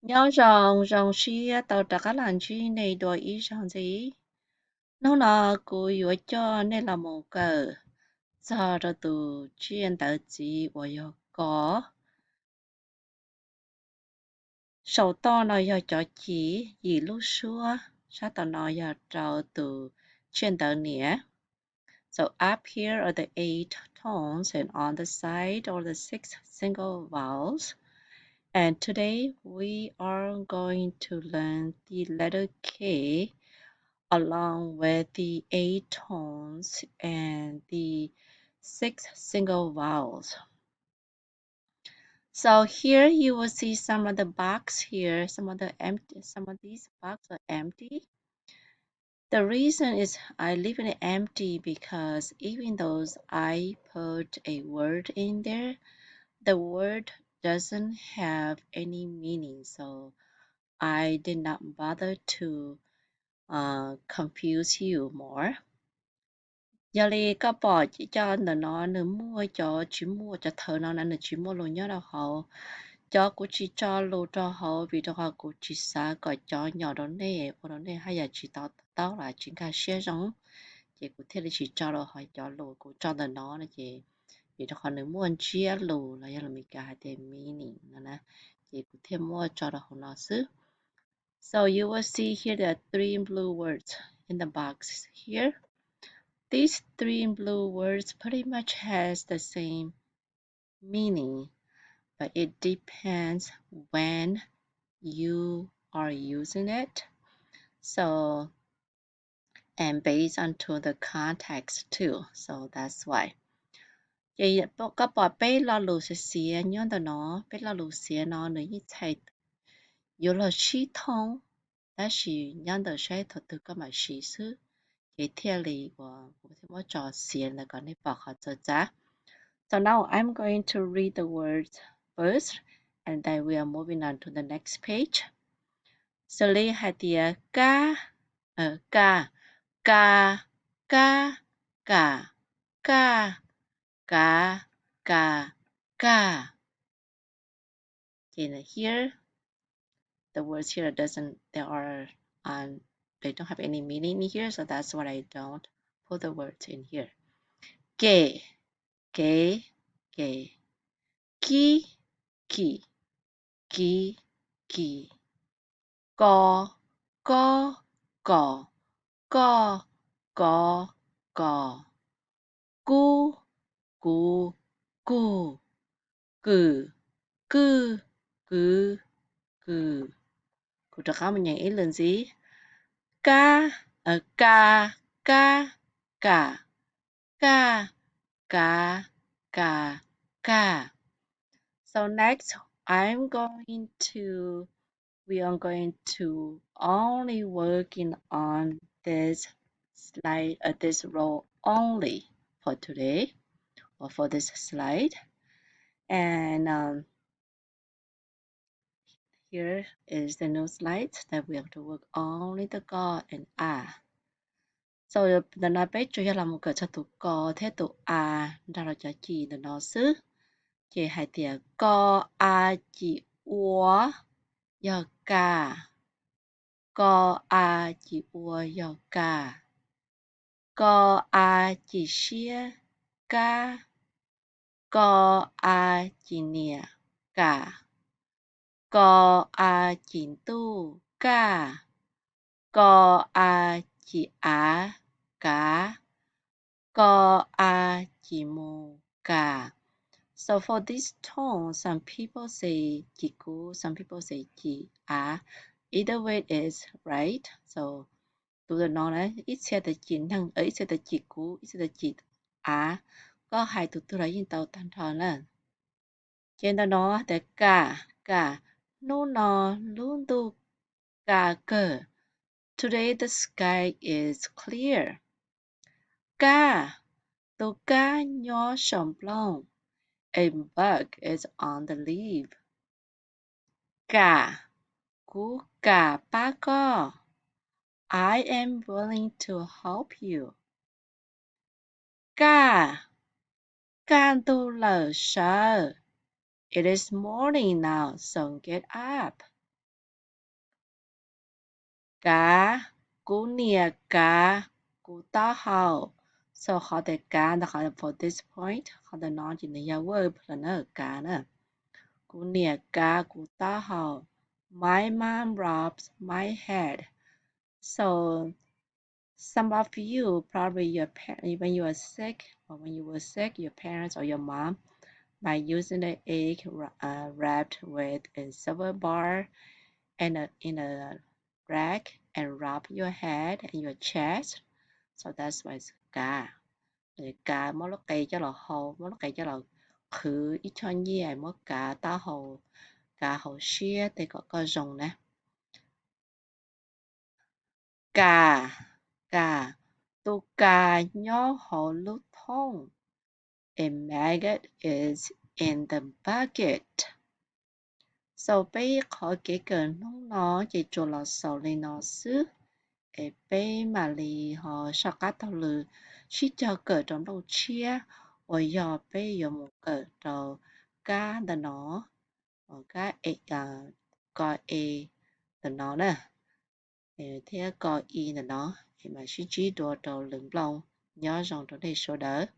Nyob zoo, zoo siab tau rov qab los ntsib nej dua ib zaug ntxiv. Hnub no kuv yuav coj nej los mus kawm txog rau tus tsiaj ntawv txiv uas yog ko. Saum toj no yog cov ci, yim lub suab sab tom no yog rau tus tsiaj ntawv niam. So up here are the eight tones, and on the side are the six single vowels. And today we are going to learn the letter K along with the eight tones and the six single vowels. So here you will see some of the box here, some of the empty, some of these boxes are empty. The reason is I leave it empty because even though I put a word in there, the word doesn't have any meaning, so I did not bother to uh, confuse you more. Yog li koj pom cov ntawm no nws muaj cov tsis muaj, cov thawv no na nws tsis muaj lus nyob rau hauv. Cov kuv tsis tso lus rau hauv vim rau qhov kuv tsis xav kom cov nyom rau nej ua rau nej haj yam tsis to taub los tsis nkag siab zoo, ces kuv thiaj li tsis tso rau hauv cov lus kuv tso ntawm no no ces vim rau qhov nws muaj ntsiab lus los yog lus Meskas hais tias meaning no na, ces kuv thiaj muab tso rau hauv no xwb. So you will see here there are three blue words in the box here. These three blue words pretty much has the same meaning, but it depends when you are using it. So, and based onto the context too. So that's why. Ces koj pom peb lo lus xiav xiav nyob ntawm no, peb lo lus xiav no nws yeej txhais yuav luag sib thoob, tab sis nyob ntawm saib thaum twg koj mam siv xwb, ces thiaj li uas kuv thiaj muab tso xiav ntawd kom nej pom qhov txawv txav. So now I'm going to read the words first, and then we are moving on to the next page. Xws li hais tias kab, ka, ka, kab, ka, kaj, kav, kas, kaj. Okay, now here, the words here doesn't, there are, um, they don't have any meaning in here, so that's why I don't put the words in here. Ke, kev, ke. Ki, kim, kim, kim. Ko, kob, kom, koj, kov, kos. Kub, kuv, kug. Kwm, kwj, kwv, kwm. Kuv rov qab mus nyeem ib lwm ntxiv. Kab, ka, kab, kam, kaj, kav, kas, kag. So next, I'm going to, we are going to only working on this slide, uh, this row only for today, or for this slide. And um, here is the new slide that we have to work only the ko and a. So ntawm no peb tsuas yog los mus kawm txog tus ko thiab tus a nrog rau cov ci ntawm no xwb. Ces hais tias ko a cim ua yog ka. Ko a cim ua yog ka. Ko a cim siab kab. Ko a cim niam kam. Ko a cim ntuj kaj. Ko a cim av kav. Ko a cim mus kam. So for this tone, some people say cim kuv, some people say cim av. Either way is right. So tus ntawm no na, ib txhia tias cim neeg, ib txhia tias cim kuv, ib txhia tias cim av. Koj hais tus twg los yeej tau tag nrho na. Ces ntawm no tias kam, kam, hnub no lub ntuj ka kawg. Today the sky is clear. Kab, tus kab nyob saum nplooj. A bug is on the leaf. Kam, kuv kam pab koj. I am willing to help you. Kaj, kaj ntug lawm sawv. It is morning now, so get up. Kav, kuv niam kav kuv taub hau. So qhov tias kav ntawm qhov for this point, qhov ntawm no ces nws yog verb lawm na, kav na. Kuv niam kav kuv taub hau. My mom rubs my head. So some of you probably your parents, when you are sick or when you were sick, your parents or your mom might using the egg wrapped with a silver bar and a, in a rag and rub your head and your chest. So that's why it's kav. Kav, muab lub qe coj los hau, muab lub qe coj los qhwv ib choj nyiaj, muab kav taub hau, kav hauv siab tej kom koj zoo na. Kas, kas, tus kas nyob hauv lub thooj. A maggot is in the bucket. So peb qhov kev kawm hnub no ces tsuas los xaus li no xwb, es peb mam li ho soj qab taug lw sib cog kawm rau nplooj tshiab uas yog peb yuav mus kawm rau kab ntawm no, kab ko e ntawm no na, thiab ko i ntawm no, es mam sib ntsib dua rau lwm nplooj. Nyob zoo rau nej sawv daws.